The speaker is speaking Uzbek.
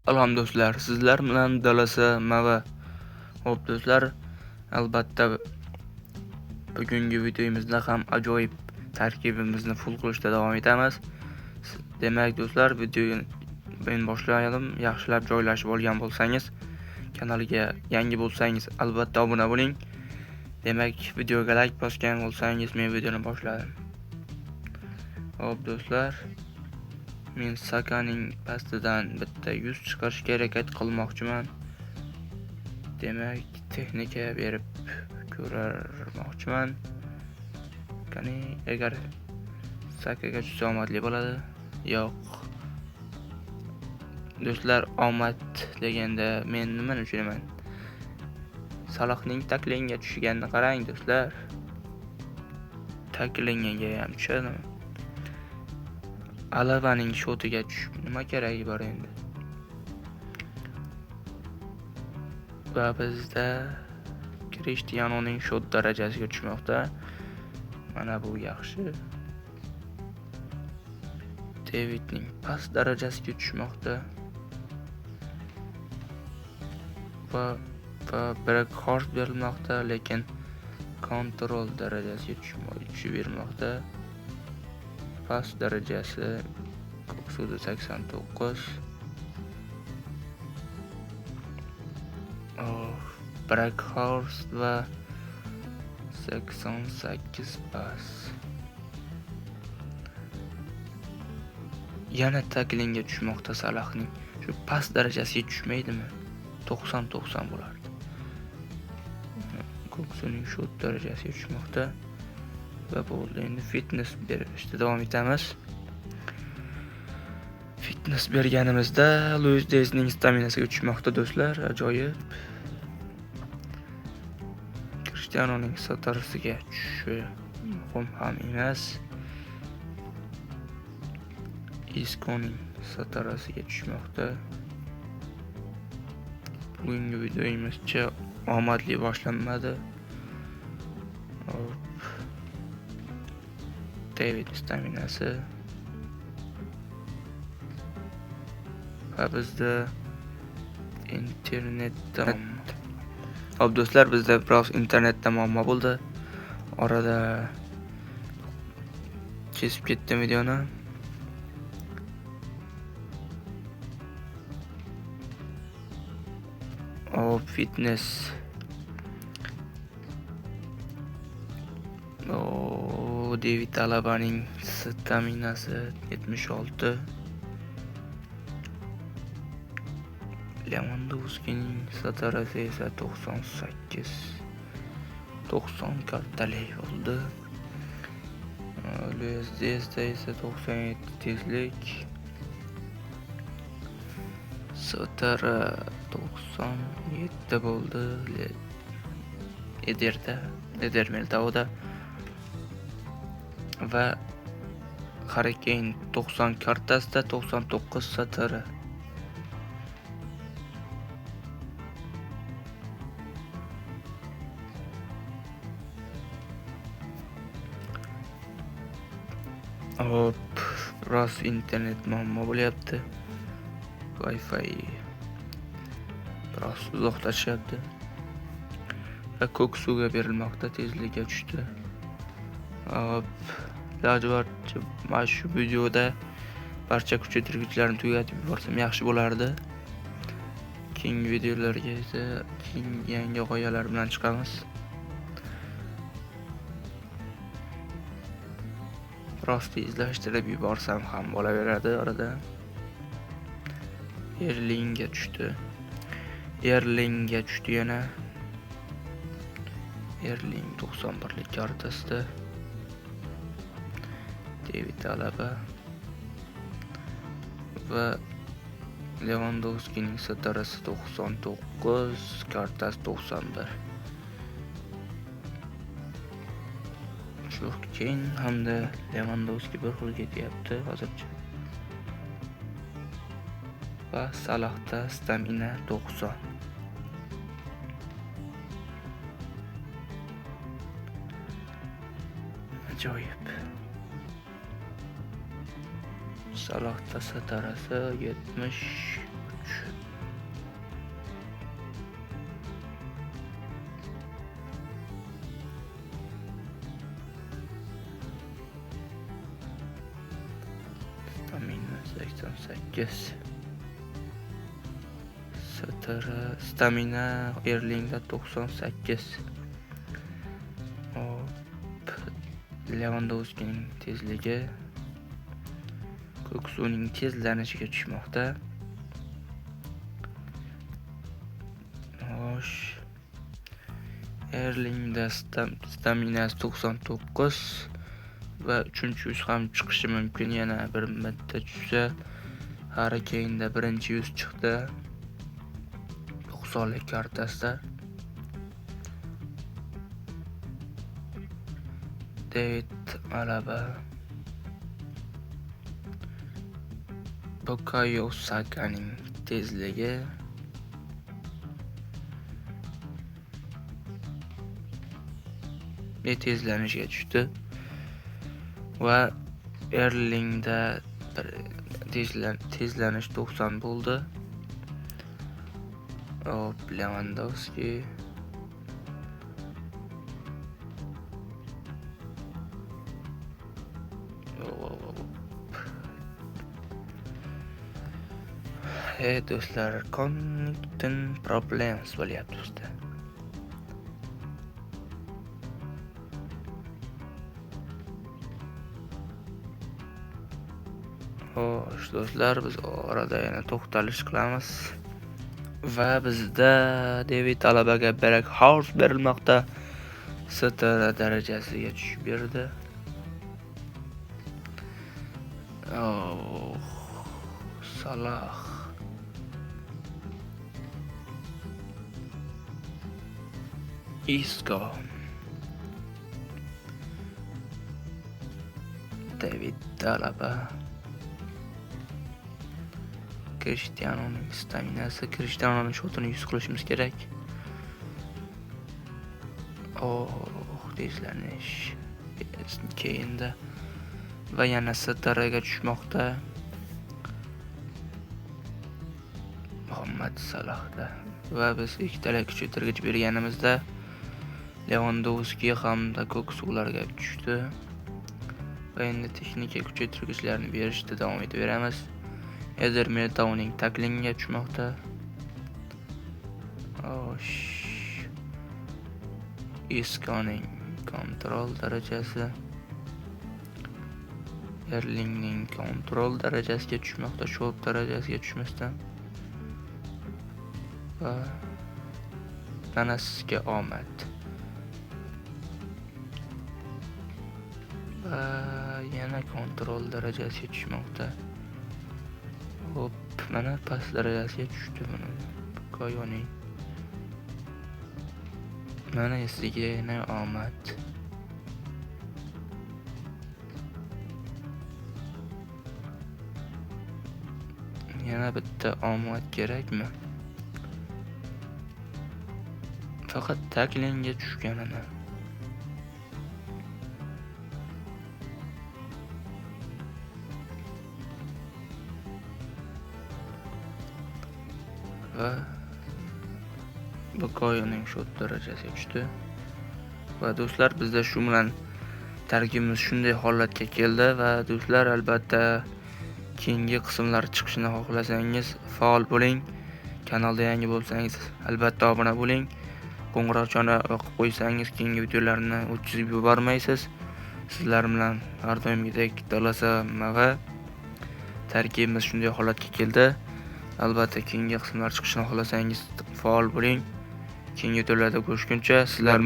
Salom do'stlar, sizlar bilan Dalasa Mava. Xo'p do'stlar, albatta bugungi videomizda ham ajoyib tarkibimizni full qilishda davom etamiz. Demak do'stlar, videoni men boshladim. Yaxshilab joylashib olgan bo'lsangiz, kanalga yangi bo'lsangiz albatta obuna bo'ling. Demak, videoga like bosgan bo'lsangiz, men videoni boshladim. Xo'p do'stlar, men Sakaning pastidan bitta yuz chiqarishga harakat qilmoqchiman. Demak, texnika berib ko'rmoqchiman. Qani, agar Sakaga tushsa omadli bo'ladi. Yo'q. Do'stlar, omad deganda men nimani tushunaman? Salohning taklingga tushganini qarang do'stlar. Taklingga ham tushadimi? Alavaning shotiga tushib nima keragi bor endi? Va bizda Cristianoning shot darajasiga tushmoqda. Mana bu yaxshi. Davidning past darajasiga tushmoqda. Va Breckhorst berilmoqda, lekin kontrol darajasiga tushib bermoqda. Past darajasi Koksuda 89. Breckhorst va 88 pas. Yana taklingga tushmoqda Salahning. Shu past darajasiga tushmaydimi? 90-90 bo'lardi. Koksuning shot darajasiga tushmoqda. Va bo'ldi. Endi fitness berishda davom etamiz. Fitness berganimizda Luis Diazning staminasiga tushmoqda do'stlar, ajoyib. Cristianoning satarasiga tushishi muhim ham emas. Isconing satarasiga tushmoqda. Bugungi videomizcha omadli boshlanmadi. Hop. David staminasi. Va bizda internetda. Hop do'stlar, bizda biroz internetda muammo bo'ldi. Orada kesib ketdim videoni. Hop, fitness. David Alabaning staminasi 76. Lewandowskining satarasi esa 98. 90 kartali bo'ldi. Luis Diazda esa 97 tezlik. Satara 97 bo'ldi. Eder Militaoda va Harry Kane 90 kartasida 99 satara. Hop, biroz internet muammo bo'lyapti. Wi-Fi biroz uzoqlashyapti. Va Koksuga berilmoqda, tezlikka tushdi. Hop, lojuvardchi mana shu videoda barcha kuchaytirgichlarni tugatib yuborsam yaxshi bo'lardi. Keyingi videolarga esa keyingi yangi g'oyalar bilan chiqamiz. Biroz tezlashtirib yuborsam ham bo'laveradi orada. Erlingga tushdi. Erlingga tushdi yana. Erling 91lik kartasida. David Alaba va Lewandowskining satarasi 99, kartasi 91. Shu Kane hamda Lewandowski bir xil ketyapti hozircha. Va Salahda stamina 90. Ajoyib. Salahda satarasi 73. 88. STR stamina Erlingda 98. Hop, Lewandowskining tezligi Koksuning tezlanishiga tushmoqda. Xo'sh, Erlingda staminasi 99 va 3-yuz ham chiqishi mumkin. Yana bir marta tushsa, Harry Kane'da 1-yuz chiqdi. 90lik kartasida. David Alaba, Bukayo Sakaning tezligi tezlanishiga tushdi va Erlingda tezlanish 90 bo'ldi. Hop, Lewandowski Hey do'stlar, connecting problems bo'lyapti bizda. Xo'sh do'stlar, biz orada yana to'xtalish qilamiz. Va bizda David Alabaga Berghaus berilmoqda. STR darajasiga tushib berdi. Oh, Salah. Isco. David Alaba. Cristiano'ning staminasi, Cristiano'ning shotini 100 qilishimiz kerak. Oh, tezlanish keyinda va yana STRga tushmoqda. Muhammad Salahda va biz ikkitala kuchaytirgich berganimizda Lewandowski hamda Koksularga tushdi. Va endi texnika kuchaytirgichlarni berishda davom etaveramiz. Eder Militao'ning taklingga tushmoqda. Xo'sh. Isconing kontrol darajasi, Erlingning kontrol darajasiga tushmoqda, shot darajasiga tushmasdan. Va mana sizga omad. Va yana kontrol darajasiga tushmoqda. Hop, mana past darajasiga tushdi mana Bukayoning. Mana sizga yana omad. Yana bitta omad kerakmi? Faqat taklingga tushganini. Va Bukayoning shot darajasiga tushdi. Va do'stlar, bizda shu bilan tarkibimiz shunday holatga keldi va do'stlar, albatta keyingi qismlar chiqishini xohlasangiz faol bo'ling. Kanalda yangi bo'lsangiz albatta obuna bo'ling. Qo'ng'iroqchani yoqib qo'ysangiz keyingi videolarni o'tkazib yubormaysiz. Sizlar bilan har doimgidek Dalasa va tarkibimiz shunday holatga keldi. Albatta keyingi qismlar chiqishini xohlasangiz faol bo'ling. Keyingi videolarda ko'rishguncha sizlar